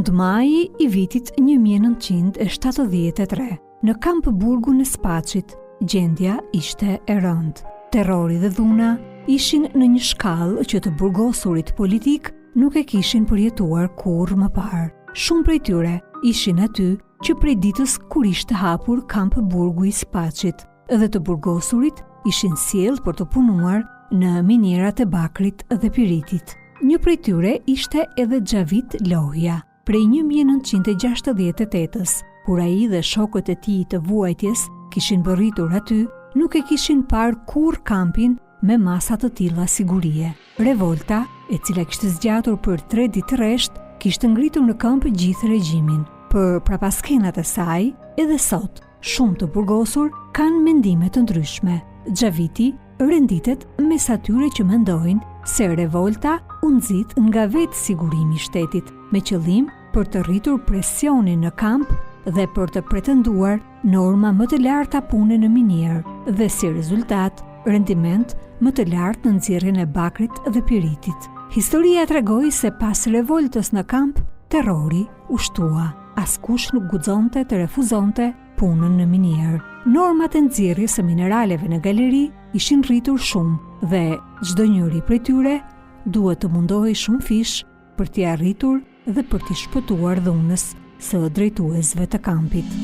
Fund maji i vitit 1973, në kamp burgun e Spaçit, gjendja ishte e rëndë. Terrori dhe dhuna ishin në një shkallë që të burgosurit politikë nuk e kishin përjetuar kurrë më parë. Shumë prej tyre ishin aty që prej ditës kur ishte hapur kamp burgu i Spaçit dhe të burgosurit ishin sjellë për të punuar në minierat e bakrit dhe piritit. Një prej tyre ishte edhe Xhavit Lohja, prej 1968-ës, kur ai dhe shokët e tij të vuajtjes kishin mbërritur aty, nuk e kishin parë kurrë kampin me masa të tilla sigurie. Revolta, e cila kishte zgjatur për 3 ditë rresht, kishte ngritur në këmbë gjithë regjimin. Për prapaskenat e saj, edhe sot, shumë të burgosur kanë mendime të ndryshme. Xhaviti renditet mes atyre që mendojnë se revolta u nxit nga vetë sigurimi i shtetit, me qëllim për të rritur presionin në kamp dhe për të pretenduar norma më të larta pune në minierë dhe si rezultat rendiment më të lartë në nxjerrjen e bakrit dhe piritit. Historia tregoi se pas revoltës në kamp, terrori u shtua. Askush nuk guxonte të refuzonte punën në minierë. Normat e nxjerrjes së mineraleve në galeri ishin rritur shumë dhe çdo njëri prej tyre duhet të mundohej shumëfish për t'i arritur dhe për t'i shpëtuar dhunës së drejtuesve të kampit.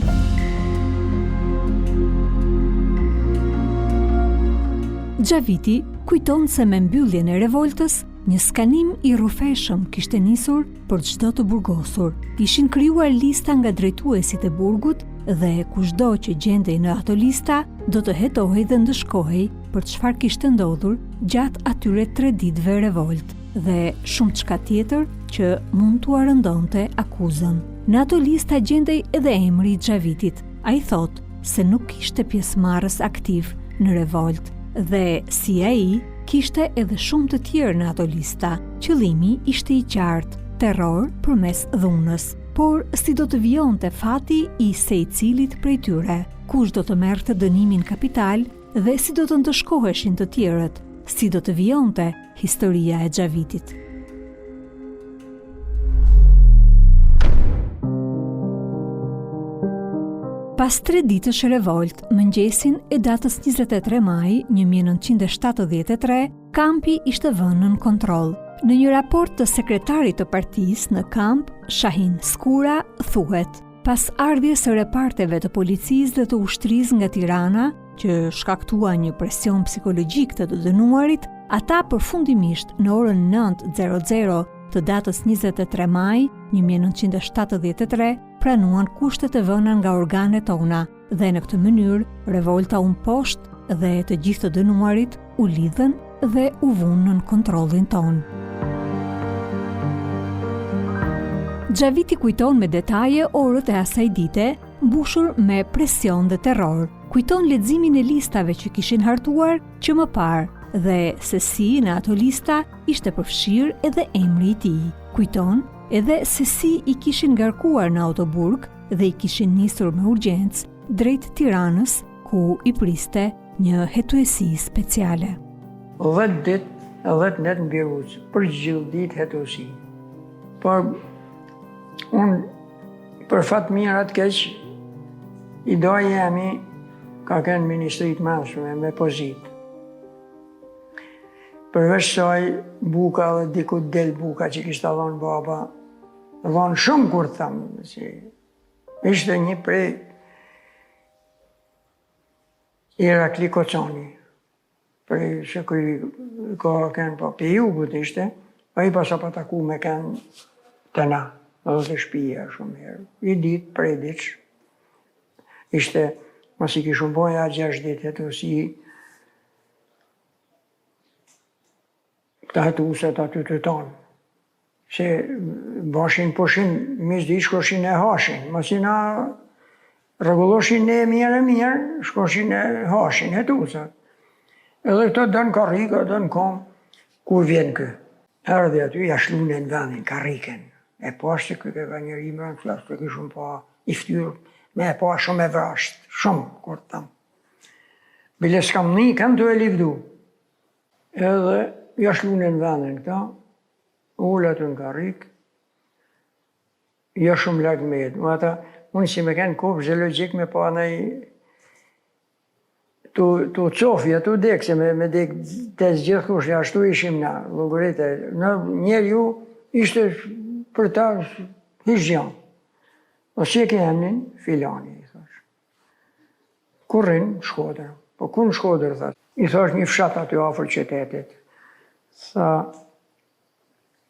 Xhaviti kujton se me mbylljen e revoltës, një skanim i rrufeshëm kishte nisur për çdo të burgosur. Ishin krijuar lista nga drejtuesit e burgut dhe kushdo që gjendej në ato lista do të hetohej dhe ndëshkohej për çfarë kishte ndodhur gjatë atyre 3 ditëve revoltë dhe shumëçka tjetër që mund t'ua rëndonte akuzën. Në ato lista gjendej edhe emri i Xhavitit. Ai thotë se nuk ishte pjesëmarrës aktiv në revoltë dhe si ai kishte edhe shumë të tjerë në ato lista. Qëllimi ishte i qartë, terror përmes dhunës. Por si do të vijonte fati i sejcilit prej tyre? Kush do të merrte dënimin kapital dhe si do të ndëshkoheshin të tjerët? Si do të vijonte historia e Xhavitit? Pas tre ditësh revoltë, mëngjesin e datës 23 maj 1973, kampi ishte vënë nën kontroll. Në një raport të sekretarit të partisë në kamp, Shahin Skura, thuhet: Pas ardhjes së reparteve të policisë dhe të ushtrisë nga Tirana, që shkaktua një presion psikologjik te të dënuarit, ata përfundimisht në orën 9:00 të datës 23 maj 1973 pranuan kushtet e vëna nga organet tona dhe në këtë mënyrë revolta u mposht dhe të gjithë të dënuarit u lidhën dhe u vunë nën kontrollin tonë. Xhaviti kujton me detaje orët e asaj dite, mbushur me presion dhe terror. Kujton leximin e listave që kishin hartuar që më parë dhe se si në ato lista ishte përfshirë edhe emri i tij. Kujton edhe se si i kishin ngarkuar në autoburg dhe i kishin nisur me urgjencë drejt Tiranës ku i priste një hetuesi speciale. 10 ditë, 10 net në Birucë, për gjithë ditë hetuesi. Por, unë, për fat mirë a të keq, i daji jem ka kenë n'ministri t'Brendshme me pozitë. Përveç saj, buka dhe diku del buka që kishte dhonë baba, dhonë shumë kur thamë, si, ishte një prej Irakli Kocani, prej se ky ka kenë po prej jugut ishte, ai pasa pa taku me kenë te na, edhe te shpia shumë herë. Një ditë, prej ditësh, ishte, masi kishim bo ja 6 ditë hetuesi, këta hetusat aty të tonë. Se bashin pushim, misdi shkoshin e hashin, masi na rregulloshin ne mirë e mirë, shkoshin e hashin, hetusat. Edhe këto do në karrika, do në kom, kur vjen ky. Erdhi aty, ja shlune në vendin, karriken. E pashë se ky ke ka njeri më rënë flasë, të kishëm pa i ftyrë, me e pa shumë e vrashtë, shumë, kur të thamë. Bile s'kam një, kam të e livdu. Edhe ja shlune në vendin këta, u ul aty në karrikë, Jo shumë larg me jetë. Më ata, unë si me kenë kopsht zoologjik me pa nej tu, tu cofje, tu dek, se me, me dek të gjithkush, ashtu ishim na, llogaritë. Në njeriu ishte për ta hiç gja. Po si e ke emnin? Filani, i thash. Ku rrin? Shkodër. Po ku në Shkodër, tha? I thash një fshat aty afër qytetit. Tha,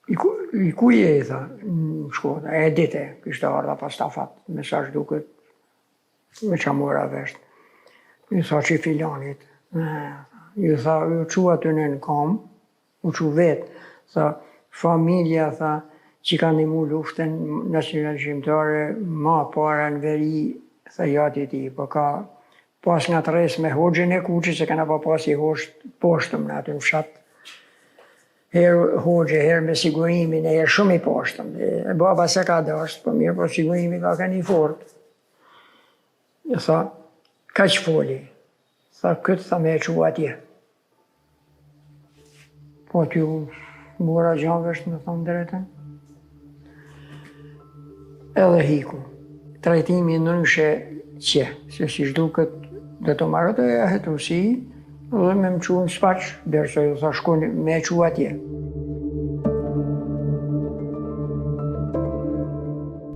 i ku, i ku je, i tha, në Shkodër. E dite, kishte ardha pas tafat, me sa duket, me ça mora vesh. I tha që filanit. I tha, ju çu aty në në kam, U çu vetë, tha, familja, tha, që ka ndihmu luftën nacionalçlirimtare ma para në veri, tha jati i tij, po ka pas ngatërresë me hoxhën e Kuçit, se kena pa pas i hoxhë të poshtëm në aty në fshat, herë hoxhë, herë me sigurimin, e herë shumë i poshtëm. E baba s'e ka dashtë, po mirë, po sigurimi ka qenë i fortë. E tha, kaq foli, tha, këtë tha me e çu atje. Po aty u mora gja vesh me thonë drejtën. Edhe hiku. Trajtimi ndryshe qe, se si duket do të marrë të e hetusi dhe me më çu në Spaç, derisa ju tha shkon me e çu atje.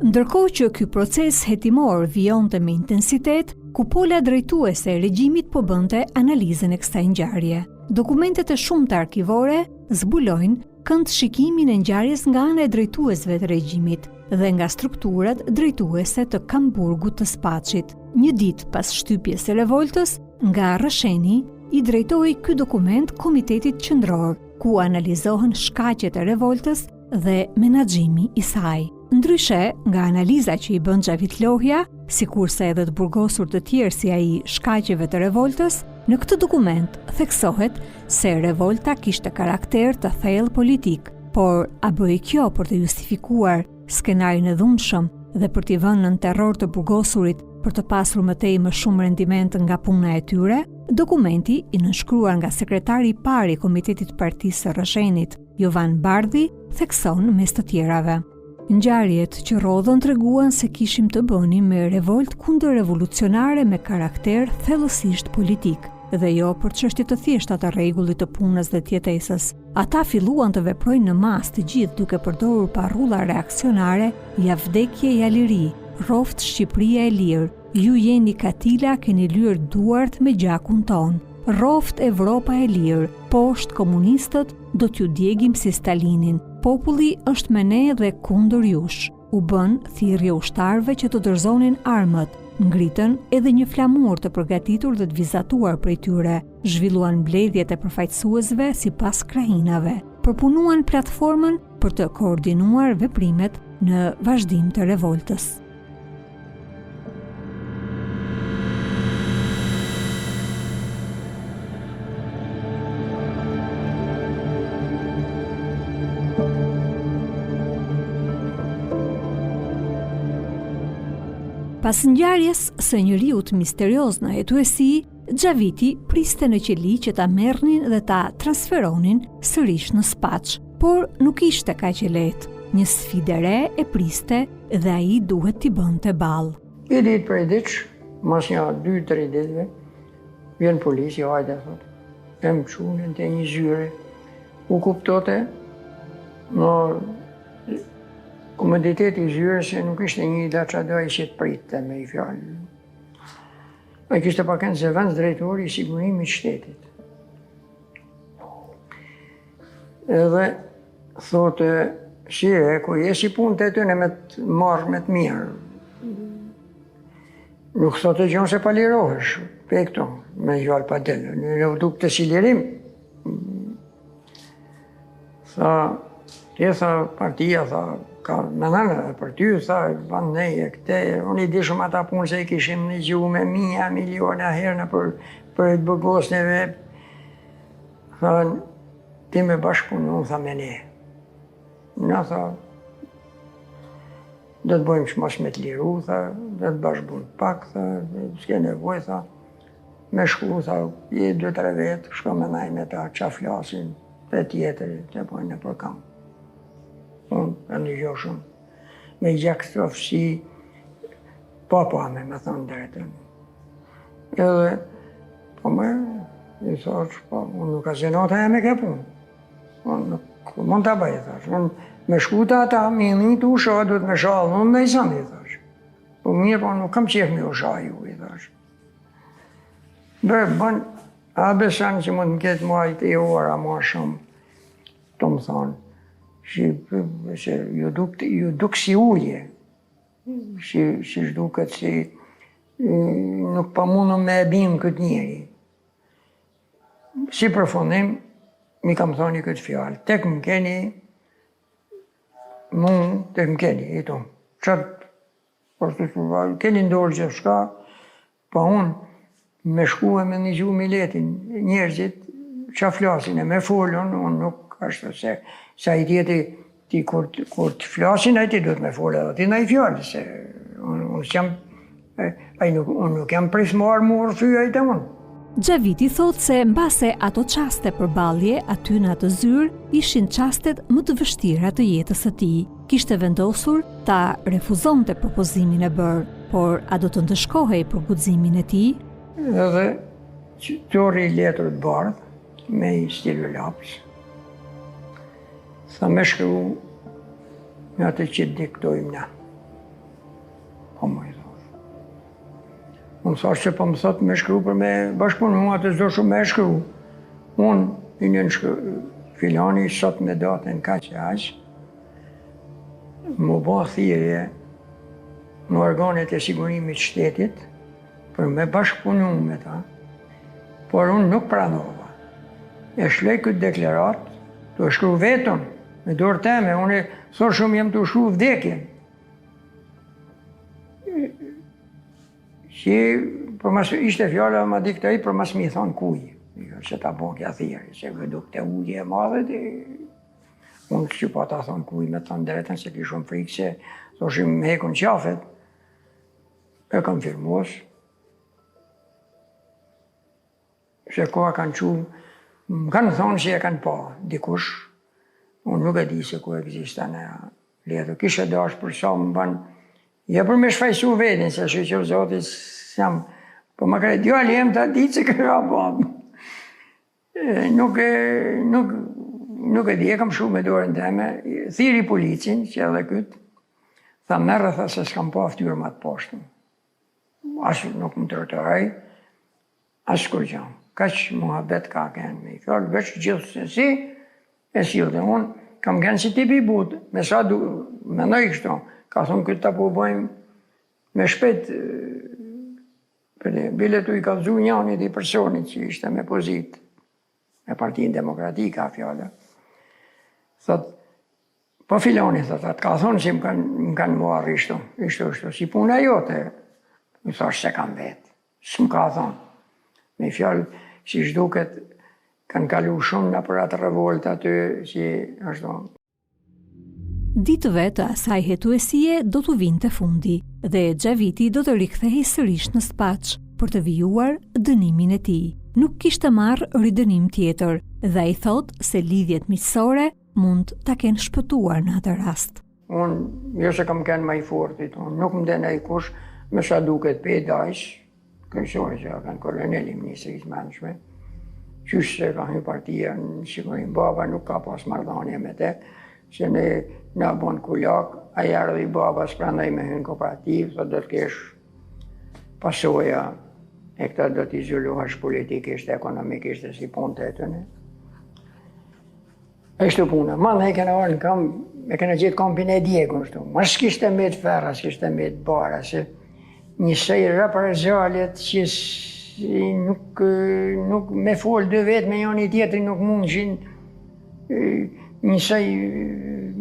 Ndërkohë që ky proces hetimor vijonte me intensitet, Kupola drejtuese e regjimit po bënte analizën e kësaj ngjarje. Dokumentet e shumta arkivore zbulojnë këndshikimin e ngjarjes nga ana e drejtuesve të regjimit dhe nga strukturat drejtuese të Kamburgut të Spaçit. Një ditë pas shtypjes së revoltës, nga Rrësheni i drejtohej ky dokument Komitetit Qendror, ku analizohen shkaqet e revoltës dhe menaxhimi i saj. Ndryshe, nga analiza që i bën Xhavit Lohja, sikurse edhe të burgosur të tjerë si ai shkaqeve të revoltës, në këtë dokument theksohet se revolta kishte karakter të thellë politik, por a bëhej kjo për të justifikuar skenarin e dhunshëm dhe për t'i vënë nën terror të burgosurit për të pasur më tej më shumë rendiment nga puna e tyre? Dokumenti, i nënshkruar nga sekretari i parë i Komitetit të Partisë së Rrëshenit, Jovan Bardhi, thekson mes të tjerave. Ngjarjet që rrodhën treguan se kishim të bënim me revoltë kundërrevolucionare me karakter thellësisht politik dhe jo për çështje të thjeshta të rregullit të punës dhe të jetesës. Ata filluan të veprojnë në masë të gjithë duke përdorur parrulla reaksionare ja vdekje ja liri, rroftë Shqipëria e lirë, Ju jeni katila keni lyer duart me gjakun tonë. Rroftë Evropa e lirë, poshtë komunistët, do t'ju djegim si Stalinin. Populli është me ne dhe kundër jush. U bënë thirrje ushtarëve që të dorëzonin armët, ngritën edhe një flamur të përgatitur dhe të vizatuar prej tyre, zhvilluan mbledhjet e përfaqësuesve sipas krahinave, përpunuan platformën për të koordinuar veprimet në vazhdim të revoltës. Pas ngjarjes së njeriut misterioz në hetuesi, Xhaviti priste në qeli që ta merrnin dhe ta transferonin sërish në Spaç, por nuk ishte kaq e lehtë. Një sfidë e re e priste dhe ai duhet t'i bënte ballë. Një ditë prej ditësh, mas nja dy, tri ditëve, vjen polici, hajde, thot, e më çunë te një zyre, u kuptote, në komoditeti i zyrës se nuk ishte një da që do që të pritte me i fjalë. Ai kishte pa kenë zëvendës drejtori i sigurimit shtetit. Edhe thotë, si e, ku je si punë të tyne me të marrë me të mirë. Nuk thotë gjonë se pa lirohesh, pe këto, me gjallë pa delë. Në dukte si lirim. Tha, ti tha, partia, tha, ka me nënë edhe për ty, tha, ban ne e këte, unë i di shumë ata punë se i kishim nigju me mija, miliona herë në për, për të burgosneve, tha, ti me bashkëpunu, tha me ne. Na, tha, do të bëjmë çmos me të liru, tha, do të bash burg pak, tha, s'ke nevojë, tha, me shku, tha, je dy tre vetë, shko me naj me ta, ça flasin, të tjetëri, të bojnë nëpër kamp. Unë, e një jo shumë. me gjakftohtësi, pa pa me me thonë drejtën. Edhe, po më, i thash, po, unë nuk a zenata e me ke punë. Unë nuk mund ta bëj, thash. Unë me shku te ata, me një të u sha, duhet me sha, unë me i sëndi, thash. Po mirë, po nuk kam qef me u sha ju, i thash. Bërë, bën, a beson që mund të ketë majtë i ora ma shumë, të më thonë, që, që ju duk, ju duk si ulje, si, si duket si nuk pa mundëm me e bimë këtë njeri. Si përfundim, mi kam thonë këtë fjalë, tek më keni, mu, tek më keni, i tonë. Qatë, po shtë të keni n'dorë gjithçka, po unë, me shku e me nigju miletin, njerëzit, ça flasin e me folun, unë nuk ashtu se, se ai tjetri, ti kur, kur të flasin, ai ti duhet me folë edhe ti naj fjalë, se unë, unë s'jam, ai nuk, unë nuk jam prismarë mu rrëfy ai te unë. Xhaviti thotë se mbase ato çaste përballje aty në atë zyrë ishin çastet më të vështira të jetës së tij. Kishte vendosur ta refuzonte propozimin e bërë, por a do të ndëshkohej për guximin e tij? Edhe çori letër të bardhë me i stilolaps. Tha me shkru në atë që diktojmë na. Po më i thosh. Unë thash që po më thot me shkru për me bashkëpunu, atë s'do shumë me shkru. Unë i nënshkru, filani sot me datën kaq e aq, m'u bo thirrje në organet e sigurimit shtetit për me bashkëpunu me ta, por unë nuk pranova. E lshoj këtë deklaratë, tu e shkru vetën, me dorë teme, unë e thosh shumë jem tu shkru vdekjen. Si, për mas, ishte fjala, ma diktoi, për mas mi thonë kuj, jo, se ta bo kja thirrje, se vë duk të ulje e madhe, dhe, unë që pa ta thonë kuj, me thonë drejtën, se ki shumë frikë, se thoshim më hekun qafet, e kam firmos, se koha kanë qu, më kanë thonë që e kanë pa, dikush, unë nuk e di se ku ekziston e letër, kishe dash për sa më ban, jo për me shfajsu vetin, se shyqyr Zotit, s'jam, po më kre djali jem ta di që kërë babë. Nuk e, nuk, nuk e di, e kam shkru me dorën teme, thiri policin, që edhe këtë, tha merre, tha se s'kam pa ftyrë ma të poshtëm. As nuk më torturoi, as kurgjo. Kaq muhabet ka kenë me i fjalë, veç gjithsesi e sillte. Unë kam kenë si tip i butë, me sa du, mendoj kështu, ka thonë këtë ta po bëjmë me shpejt, për një, bile tu i kallzu njanit i personit që ishte me pozitë, me Partinë Demokratike, a fjala, thot, Po filoni, thot, atë ka thonë që më kanë, më kanë marrë ishtu, ishtu, ishtu, si puna jote. I thash s'e kam vetë, s'më ka thonë. Me fjalë, si duket, kanë kalu shumë nëpër atë revolt aty, si ashtu. Ditëve të asaj hetuesie do t'u vinte fundi dhe Xhaviti do të rikthehej sërish në Spaç për të vijuar dënimin e tij. Nuk kishte marrë ridënim tjetër dhe ai thotë se lidhjet miqësore mund ta kenë shpëtuar në atë rast. Unë, jo se kam kenë ma i fortit, unë nuk më dënoi kush, me sa duket pe dajs, kryesori që ka kanë kolonel i Ministrisë Brendshme, qysh se ka hy partia në sigurim baba, nuk ka pas marrëdhanie me te, se ne na bon kulak, ai erdhi baba s'pranoi me hy në kooperativë, thot do të kesh pasoja, e këta do të izolohesh politikisht, ekonomikisht e si punë të etëne. Ashtu puna, ma ne kena ardhë në kamp, e kena gjetë kampin e djegun, shtu. Ma s'kishte met ferra, s'kishte met bara, se njësoj reprezaljet që si nuk, nuk me folë dy vetë me njani tjetrin nuk mundshin njësoj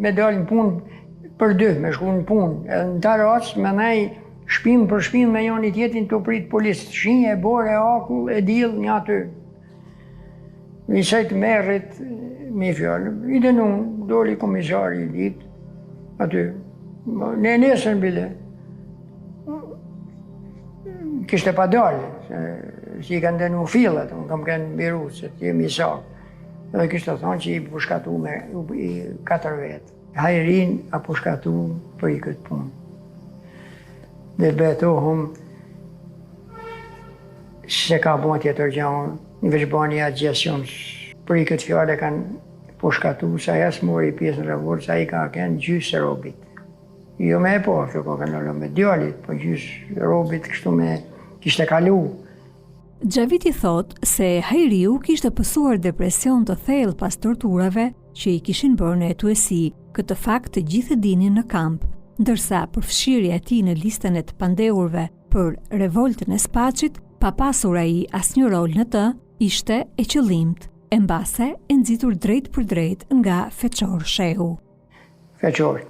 me dalë në punë për dy, me shku në punë. Edhe në tarracë, me nej shpinë për shpinë me njani tjetrin tu prit policët. Shi e borë e akull e diell një aty. Njësoj tmerrit, me fjalë, i dënun, doli komisari i ditë, aty, ne nesër bile, kishte pa dalë, se, si i kanë dënu fillet, unë kam kenë biru, se të jemi saktë, dhe kishte thonë që i pushkatu me i katër vetë. Hajrin a pushkatu për i këtë punë. Dhe betohum se ka bo tjetër gja, unë veç bani atë gjestion për i këtë fjalë e kanë pushkatu, se ai as mori pjesë në revoltë, se ai ka kenë gjysë robit. Jo me e po, që ka kenë me djalit, po gjysë robit kështu me kishte kalu. Xhaviti thotë se Hajriu kishte pësuar depresion të thellë pas torturave që i kishin bërë në hetuesi. Këtë fakt të gjithë e dinin në kamp, ndërsa përfshirja e tij në listën e të pandehurve për revoltën e Spaçit, pa pasur ai asnjë rol në të, ishte e qëllimtë, e mbase e nxitur drejtpërdrejt nga Feçor Shehu. Feçor.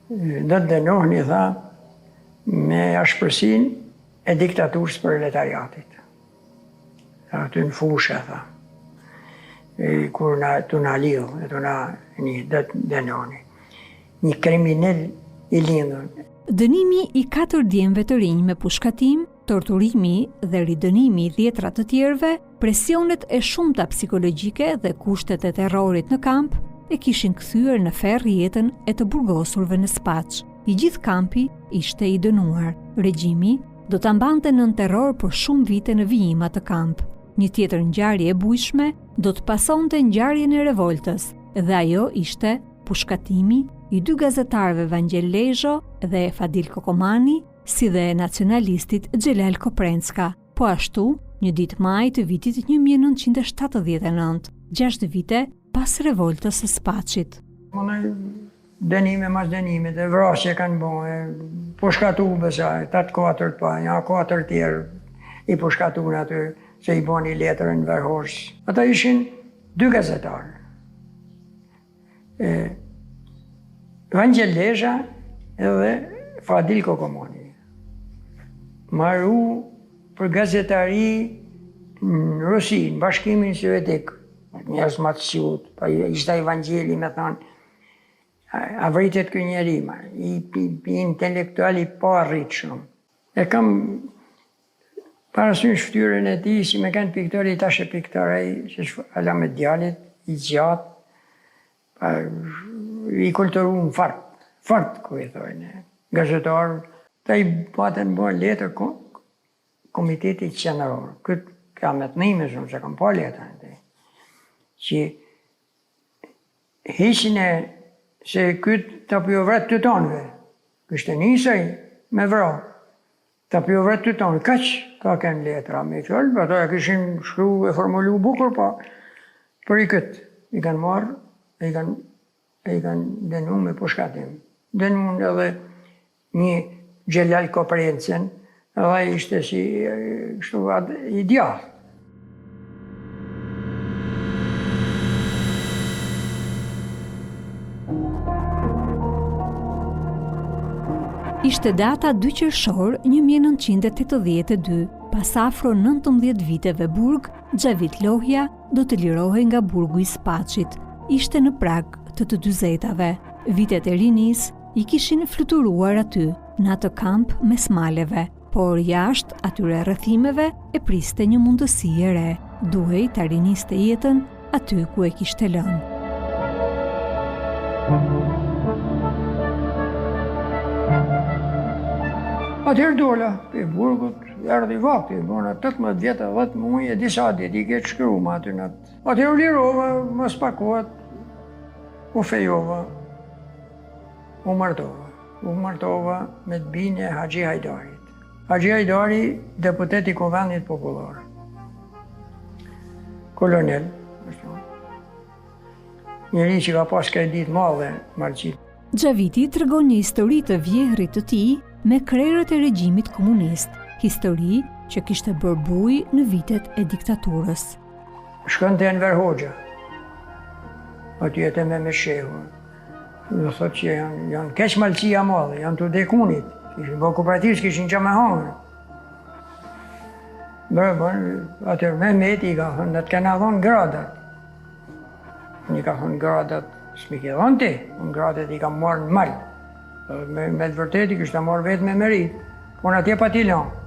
Do të dënohni, tha, me ashpërsinë e diktaturës proletariatit. Aty në fushë, tha. E, kur na, tu na lidhë, e tu na një, do të dënohni. Një kriminel i lindun. Dënimi i katër djemve të rinj me pushkatim, torturimi dhe ridënimi i dhjetra të tjerëve, presionet e shumta psikologjike dhe kushtet e terrorit në kamp e kishin kthyer në ferr jetën e të burgosurve në Spaç. I gjithë kampi ishte i dënuar. Regjimi do ta mbante nën terror për shumë vite në vijim atë kamp. Një tjetër ngjarje e bujshme do të pasonte ngjarjen e revoltës dhe ajo ishte pushkatimi i dy gazetarëve Vangjel Lezho dhe Fadil Kokomani, si dhe nacionalistit Xhelal Koprencka, po ashtu një ditë maj të vitit 1979, 6 vite pas revoltës së Spaçit. Më dënime mas dënimit, e vrasje kanë bo, e pushkatu besa, ta të katërt pa, nja katër tjerë i pushkatun aty, se i boni letër Enver Hoxhës. Ata ishin dy gazetarë. E, Vangjel Lezha edhe Fadil Kokomani. Maru për gazetari në Rusi, në Bashkimin Sovjetik, njerëz ma të zgjutë, pa ishte ai Vangjeli me thonë, a vritet ky njeri, ma, i, i, i intelektual i paarritshëm. E kam parasysh fytyrën e tij, si me kënë piktor, i tash e piktor ai, që që ala me djalit, i gjatë, pa, i kulturum fort, fort, ku i thojnë, gazetar, ta i patën bo letër Komiteti Qendror, këtë kam me të nime shumë se kam pa letrën e tij, që hiqne se ky ta po ju vret të tonëve, kishte nisë ai me vra, ta po ju vret të tonëve, kaq ka kenë letra me fjalë, po ato e kishin shkru e formulu bukur, po për i këtë, i kanë marrë, i kanë i kanë dënu me pushkatim. Dënun edhe një Xhelal Koprencën, edhe ai ishte si kështu i djathtë. Ishte data 2 qershor 1982, pas afro 19 viteve burg, Xhavit Lohja do të lirohej nga burgu i Spaçit. Ishte në prag të të dyzetave. Vitet e rinisë i kishin fluturuar aty, në atë kamp mes maleve, por jashtë atyre rrethimeve e priste një mundësi e re. Duhej ta riniste jetën aty ku e kishte lënë. Atëherë dola prej burgut, erdhi vakti, bona 18 vjet e 10 muaj e disa ditë i ke të shkrume aty në atë. Atëherë u lirova, mas pak kohe, u fejova, U martova. U martova me të bijën e Haxhi Hajdarit. Haxhi Hajdari, deputet i Kuvendit Popullor. Kolonel, njeri që ka pas kredit madhe Malësi. Xhaviti tregon një histori të vjehrrit të tij me krerët e regjimit komunist, histori që kishte bërë bujë në vitet e diktaturës. Shkon te Enver Hoxha, aty e te Mehmet Shehu, Më thot që janë, janë keq Malësia e Madhe, janë të dekunit, kishin bo kooperativë, kishin që me hangër. Bërë, bërë, atëherë Mehmeti i ka thënë, ne të kena dhonë gradat. Një ka thënë gradat, s'mi ke dhonë ti, unë gradat i kam marrë në mal. Me, me të vërtetë i kishte marrë vetë me meritë, po unë atje pati lanë.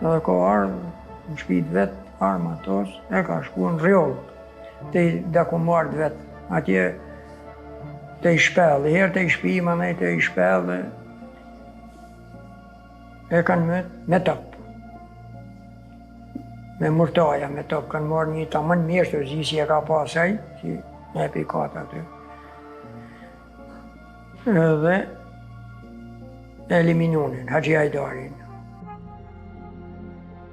Dhe ka ardhë në shpi të vet, armatos, e ka shku në rrjoll, te dakumarët vet. Atje te i shpellë, herë te i shpi, mandej te i shpellë, e kanë mytë me top. Me murtaja, me top, kanë marrë një tamën mjeshtër, zi si e ka pas ai, si me e pikat aty. Edhe eliminunin, Haxhi Hajdarin.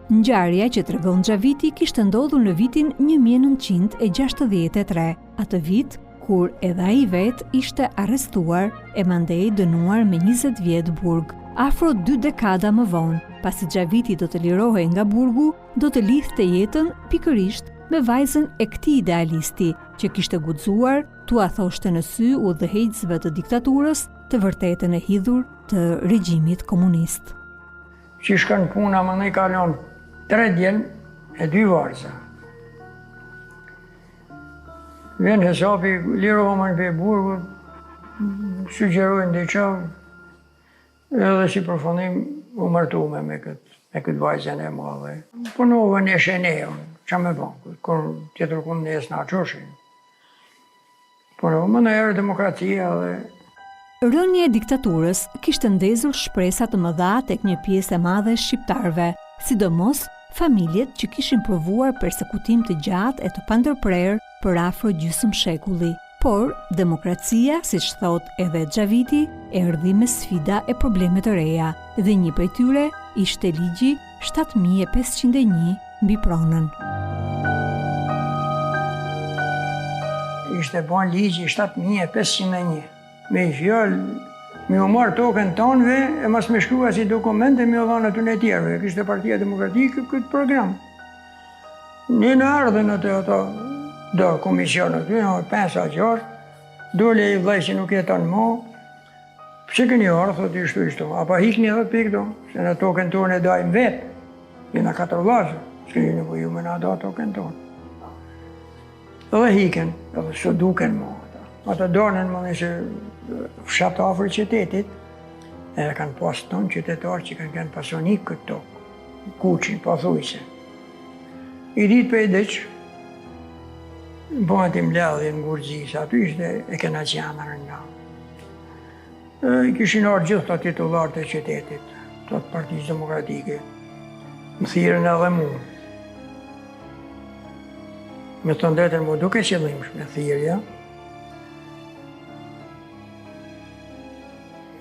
Ngjarja që tregon Xhaviti kishte ndodhur në vitin 1963, atë vit kur edhe ai vetë ishte arrestuar e mandej dënuar me 20 vjet burg. Afro dy dekada më vonë, pasi Xhaviti do të lirohej nga burgu, do të lidhte jetën pikërisht me vajzën e këtij idealisti, që kishte guxuar t'ua thoshte në sy udhëheqësve të diktaturës të vërtetën e hidhur të regjimit komunist. Qysh shkon puna mandej ka lon tre djem e dy vajza. Vjen hesapi, lirohem prej burgut, sugjerojnë diçka, edhe si përfundim u martume me këtë, me këtë vajzën e madhe. Punova në shene, ça me bo, kur tjetër ku ne s'na çoshin. Por mandej erdh demokracia dhe Rënia e diktaturës kishte ndezur shpresa të mëdha tek një pjesë e madhe e shqiptarëve, sidomos familjet që kishin provuar persekutim të gjatë e të pandërprerë për afro gjysmë shekulli. Por, demokracia, siç thotë edhe Xhaviti, erdhi me sfida e probleme të reja, dhe një prej tyre ishte ligji 7501 mbi pronën. Ishte bo ligji 7501. Me një fjalë, me u marrë tokën tonëve e mos me shkru asi dokumente me u dhanë atyne tjerëve. Kishte Partia Demokratike këtë program. Ne në ardhën atë ato do komision aty, në 5 a 6, dole i vllai që nuk jeton mo, Pse keni ardhë, thotë ishtu ishtu, a pa hikni edhe pikë do, se në tokën tonë e dajmë vetë, jena katër vllazër, s'keni nevojë ju me na da tokën tonë. Edhe hiken, edhe s'u duken mo, ata. Ata donën më nëse fshat afër qytetit, edhe kanë pas tonë qytetarë që kanë kenë pasonik këtë tokë, Kuçin, pothuajse. I ditë prej diç, bëhet i mbledhje në Gurzi, se aty ishte e kena qendrën nga. I kishin ardhë gjithë të titullarët e qytetit, të të Partisë Demokratike. Më thirrën edhe mu. Me thënë drejtën m'u duk e qëllimshme thirrja.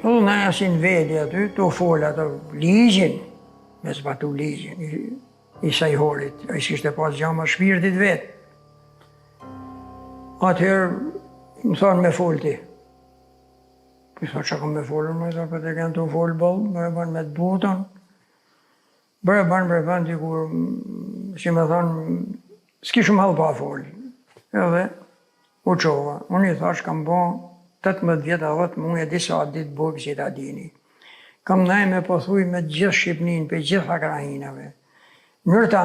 Edhe na si në vedi aty, tu folë atë ligjin, me zbatu ligjin, i, i saj horit, ai s'kishte pas gja mas shpirtit vetë. Atëherë, më thonë me folë ti. Po i thonë, që kam me folë, më thonë, po të kanë tu folë boll, më e bën me të butën. Bre bën, bre bën, dikur, si me thonë, s'ki shumë hall pa folë. Edhe, u çova. Unë i thash, kam bo 18 vjet e 10 muaj e disa ditë burg që ta dini. Kam nej me pothuj me të gjithë Shqipnin, për gjitha krahinave. Nërta,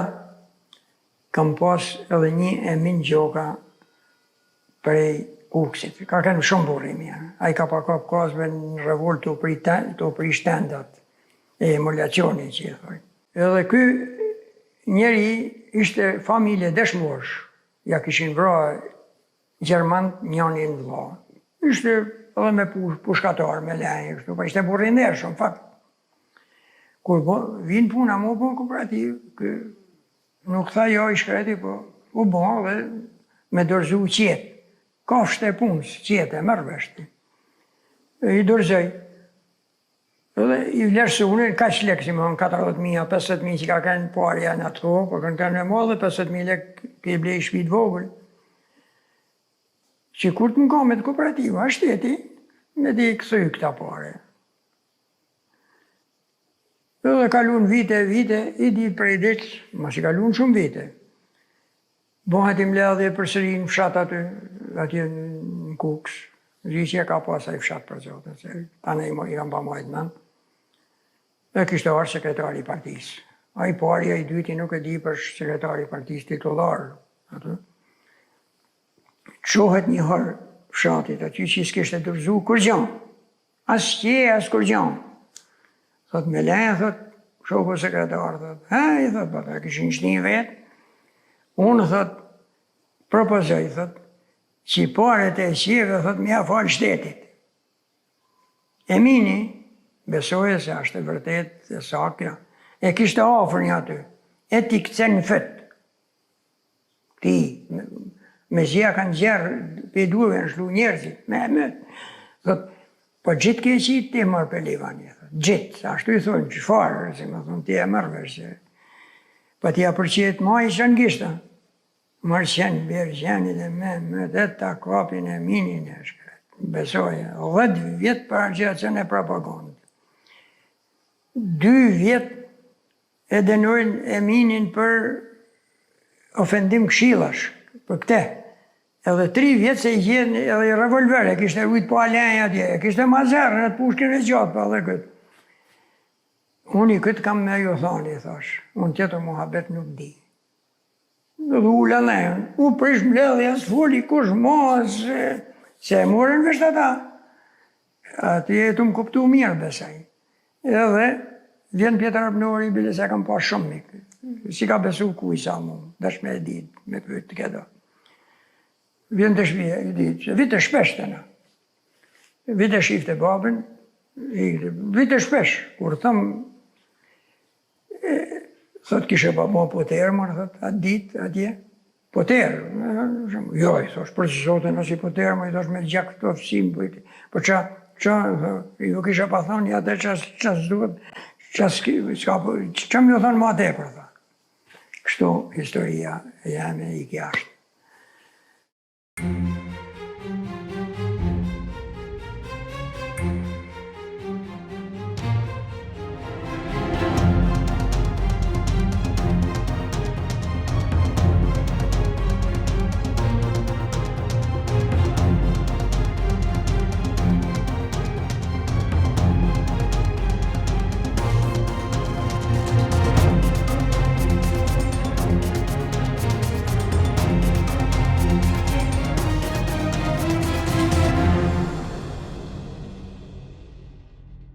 kam pas edhe një Emin Gjoka prej Kukësit. Ka qenë shumë burrë i mirë. Ai ka pa kap kazme në revoltë tu pri tu prish tendat e emulacionit që i thojnë. Edhe ky njeri ishte familje dëshmorësh. Ja kishin vra gjermant njonin vlla. Ishte edhe me pushkatar, me lenjë, kështu, po ishte burrë i ndershëm, fakt. Kur bo, vjen puna m'u bo kooperativë, ky Nuk tha jo i shkreti, po u bo dhe me dorëzu qetë. Kafshët e punës, qetë e merr vesh ti. E i dorëzoi. Edhe i vlerësunin kaq lekë, si me thonë 40.000 a 50.000 që ka qenë parja në atë kohë, po kanë qenë e madhe 50.000 lekë ke blej shtëpi të vogël. Që kur të mëkamet kooperativa, shteti, me t'i kthy këta pare. Edhe kalun vite e vite, i ditë prej ditë, masi kalun shumë vite. Bëhet i mbledhje përsëri në fshat aty, atje në Kukës. S'di që e ka pas ai fshat për zotin, se tani i kam pa majtë mend. E kishte ardhë sekretari i partisë. Ai pari, ai dyti nuk e di për sekretari i partisë titullar. Aty. Çohet një hor fshatit aty që s'kishte dorëzu kurgjo. As qe, as kurgjo. Thot, me leje, thot, shoku sekretar, thot, he, i thot, po, ta kishin shti vetë. Unë, thot, propozoj, thot, Qi paret e qeve, thot, m'ja falë shtetit. Emini, besoje se është e vërtet, e saktë, e kishte afër një aty, e t'i këcen në fyt. Ti, mezi ja kanë nxjerrë, pe duarve janë shlu njerëzit, me, me, thot, po gjithë ke qitë ti mor pelivan, thot, gjithë, ashtu i thonë, çfarë, si me thonë, ti e merr vesh, se, po t'ia përqet ma i qënë gishta, mor qenë, berë qeni dhe me, me dhe ta kapin Eminin e shkret, besoje, 10 vjet për agjitacion e propagandë, dy vjet E dënojnë Eminin për ofendim këshillash, për këte. Edhe tri vjet se i gjenë edhe i revolver, e kishte rujt pa lenjë atje, e kishte mazer në të pushkën e gjatë, pa dhe këtë. Unë i këtë kam me ju thonë, i thash, unë tjetër muhabet nuk di. Dhe u ula lejën, u prish mbledhja, s'foli kush ma, se, se e morën vesh ata. Aty e tu më kuptu mirë, besaj. Edhe, vjen Pjetër Arbnori, bile se e kam pa shumë mik. S'i ka besu kuj sa mu, dash me e dit, me pyet këdo. Vjen te shpia, i dit, se vite shpesh te na. Vite shifte babën, vite shpesh, kur thëm, Thot kishe pa bo poter, mor, thot, atë dit, atje. Poter, jo, i thosh, për zotin, asi poter, më i thosh me gjak të fsim, po, po qa, qa, ju kisha pa thonë, ja të qa, qa s'duhet, qa s'ka, po, qa më ju thonë ma tepër, tha. Kështu, historia jeme i jashtë.